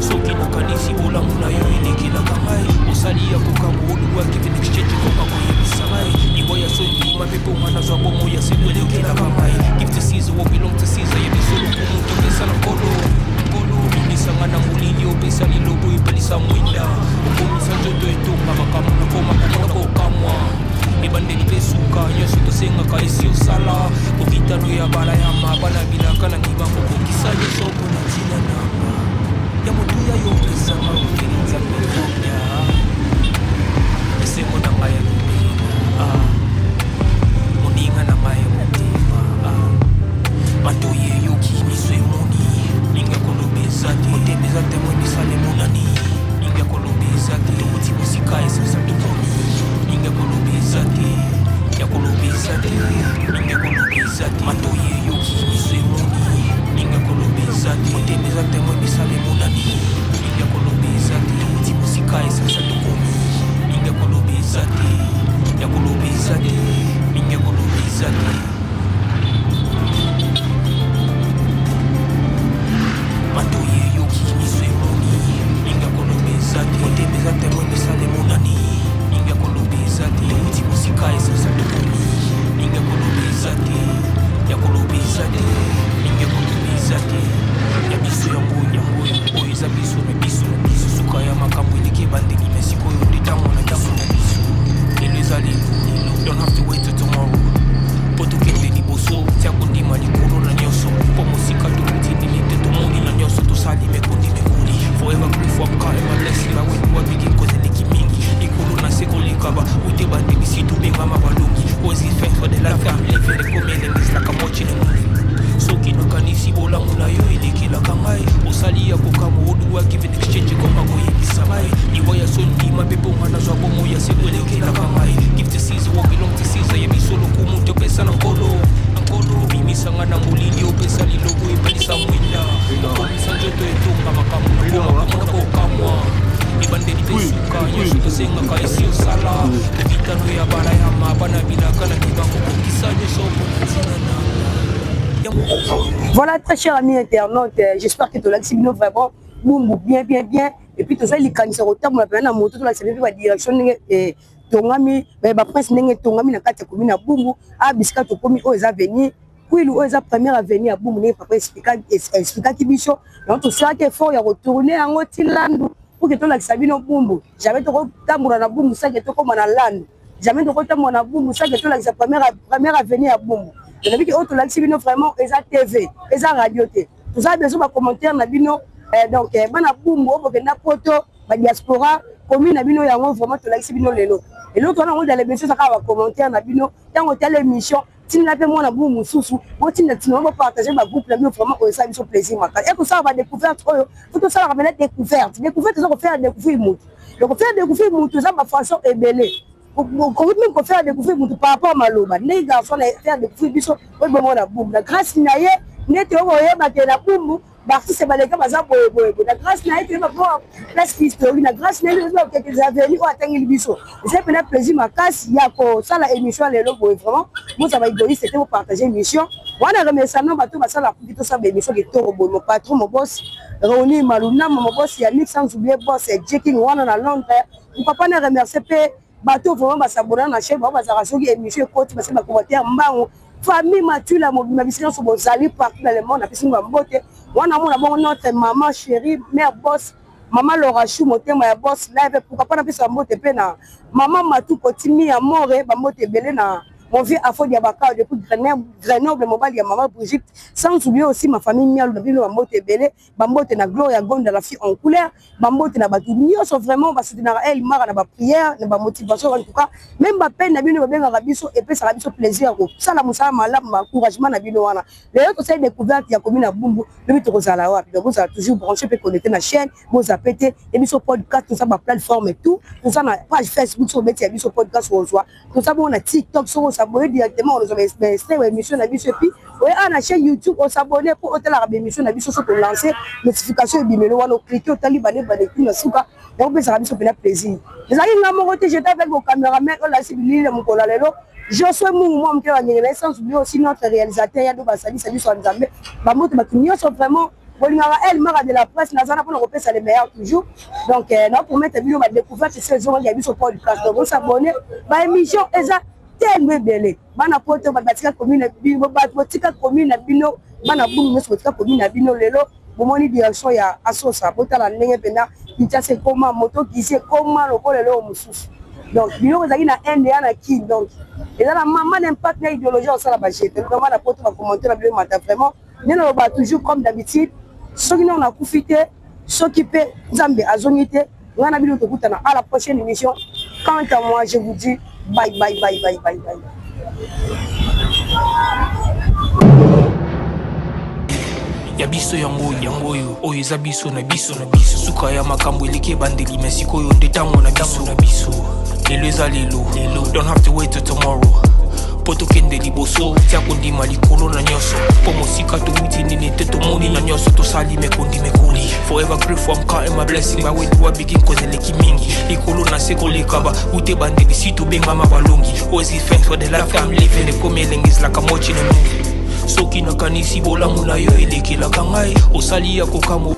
Speaker 3: Soki nakanisi bolamu na yo elekelaka ngai, osali ya kokambo oluwaki in exchange ekoka koyebisa ngai liwa ya soni mabe mpo nazwa bomoi ya seko elekelaka ngai. Give to Caesar what belong to Caesar. Ya biso lokumu topesa na Nkolo. Nkolo, bimisanga na molili, opesa lilobo, epelisa mwinda, okomisa nzoto etonga makambo nakoma komona kokamwa. Ebandeli mpe suka, nyonso tosengaka esi osala. Kokitano ya bala ya mabana bilaka na ndima kokokisa nyonso mpona ntina nanga ya motuya. Yo opesanga okeli Nzambe ya esengo na ngai ya lobela, moninga na ngai ya motema. Matoi eyoki, miso emoni, linga koloba eza te, motema eza témoin, misala emonani, linga. Osengaka esi osala kokitano ya balayama bana bilaka na ndima kokokisa nyonso mpona ntina na.
Speaker 4: Voilà, très cher ami internaute, j'espère que tolakisi bino vraiment Bumbu bien bien bien. Et puis tozali likanisa kotambola mpena na moto, tolakisa bino mpe badirection ndenge etongami, baprince ndenge etongami na kati ya commune ya Bumbu. A bisika tokomi oyo eza avenue Kwilu, oyo eza première avenue ya Bumbu, ndenge papa expliquaki biso. Donc tosalaki effort ya kotourner yango ti Landu pour que tolakisa bino Bumbu. Jamais tokotambola na Bumbu sans que tokóma na Landu, jamais tokotambola na Bumbu sans que tolakisa première avenue ya Bumbu. Tolobiki oyo tolakisi bino vraiment eza TV, eza radio te. Toza besoin bacommentaire na bino. Donc bana Bumbu oyo bokenda Poto, badiaspora, commune na bino yango vraiment tolakisi bino lelo. Eloko wana yango dale besoin eza kaka bacommentaire na bino. Ntango otala émission, tindela mpe mwana Bumbu mosusu, botinda tina, bopartage bagroupe na bino. Vraiment oyo esala biso plaisir makasi. E kosala badécouverte oyo, fo tosalaka mena découverte. Découverte eza kofaire découvrir motu. Donc kofaire découvrir motu eza bafaçon ebele. Okoki même kofaire découvrir motu par rapport maloba, ndenge garçon na faire découvrir biso oyo bongo na Bumbu. Na grâce na ye nde oyo oyebake na Bumbu baartiste baleka baza boye boye boye. Na grâce na ye toyeba po place historique, na grâce na ye toyeba quelques avenue oyo atangeli biso. Eza mpena plaisir makasi ya kosala émission lelo boye. Vraiment bozala baégoïste te, bopartage émission wana. Remerciement bato basala kuki tosala baémission kitoko boye: mo patron, mo boss Réuni Malunama, mo boss Yannick, sans oublier boss Jeking wana na Londres. Papa na remercie mpe bato vraiment basabona na chaîne, bao bazalaka soki émission ekoti basali bacommentaire mbango. Famille Matula mobima, bisika nyonso bozali partout dans le monde, apesi bambote wana. Mona bongo notre maman chérie, mère boss, mama Laura Chou, motema ya boss live. Pourquoi pas napesa bambote mpe na mama Matu Kotimi ya More, bambote ebele na mon vieux Afo Diabaka depuis Grenoble, mobali ya mama Brigitte, sans oublier aussi ma famille Mialu na bino. Bambote ebele, bambote na Gloria Gonda, la fille en couleur, bambote na bato nyonso vraiment basoutenaka El Mara na baprière, na bamotivation. En tout cas, même bapene na bino babengaka biso, epesaka biso plaisir ya kosala mosala malamu, baencouragement na bino wana. Lelo tosali découverte ya commune ya Bumbu, lobi tokozala wapi? Donc bozala toujours branché mpe connecté na chaîne, bozape te ya Biso Podcast. Toza baplateforme tout, toza na page Facebook, soki obeti ya Biso Podcast ozwa. Toza bongo na TikTok, soki osabonner directement ozwa baextrait ya émission na biso. Et puis oye awa na chaîne YouTube, osabonner mpo otalaka baémission na biso. So tolance, notification ebimelo wana, oclique, otali bane bane na suka. Yango opesaka biso mpena plaisir. Ezalaki nga moko te, j'étais avec vos caméraman oyo alasi bilili na mokolo ya lelo, Josue Mungu mwa moke bangenge na ye, sans oublier aussi notre réalisateur Yado. Basalisa biso ya Nzambe. Bambote bato nyonso vraiment bolingaka El Mara de la Presse. Naza na mpona kopesa le meilleur toujours. Donc na promettre bino badécouverte se ezongaki ya Biso Podcast. Donc bosabonner, baémission eza tellement ebele. Bana Poto, bato batika commune na bino, bato botika commune na bino, bana Bumbu nyonso botika commune na bino, lelo bomoni direction ya Asosa. Botala ndenge mpenza Kinshasa ekoma moto, kisi ekoma lokola eloko mosusu. Donc biloko ezalaki na Inde ya na Kine. Donc eza na mama na impact na idéologie osala bajete. Vraiment na Poto, bacommentaire na bino emata vraiment. Nde naloba toujours comme d'habitude, soki nano nakufi te, soki mpe Nzambe azongi te, ngai na bino tokutana à la prochaine émission. Quant à moi, je vous dis bye bye bye bye bye bye.
Speaker 3: Ya biso yango yango oyo, oyo eza biso na biso na biso. Suka ya makambo eleki ebandeli, me sikoyo nde ntango na biso na biso. Lelo eza lelo lelo, don't have to wait till tomorrow mpo tokende liboso. Tia kondima likolo na nyonso, mpo mosika towuti nini te, tomoni na nyonso tosali mekondi mekoli. Forever grateful, I'm counting my blessing. By where do I begin? Cause eleki mingi likolo na se koleka ba ute bandeli si tobengama balongi. Always give thanks for the life I'm living. Ekomi elengi, is like I'm watching a movie. Soki nakanisi bolamu na yo elekelaka ngai, osali ya kokamwa.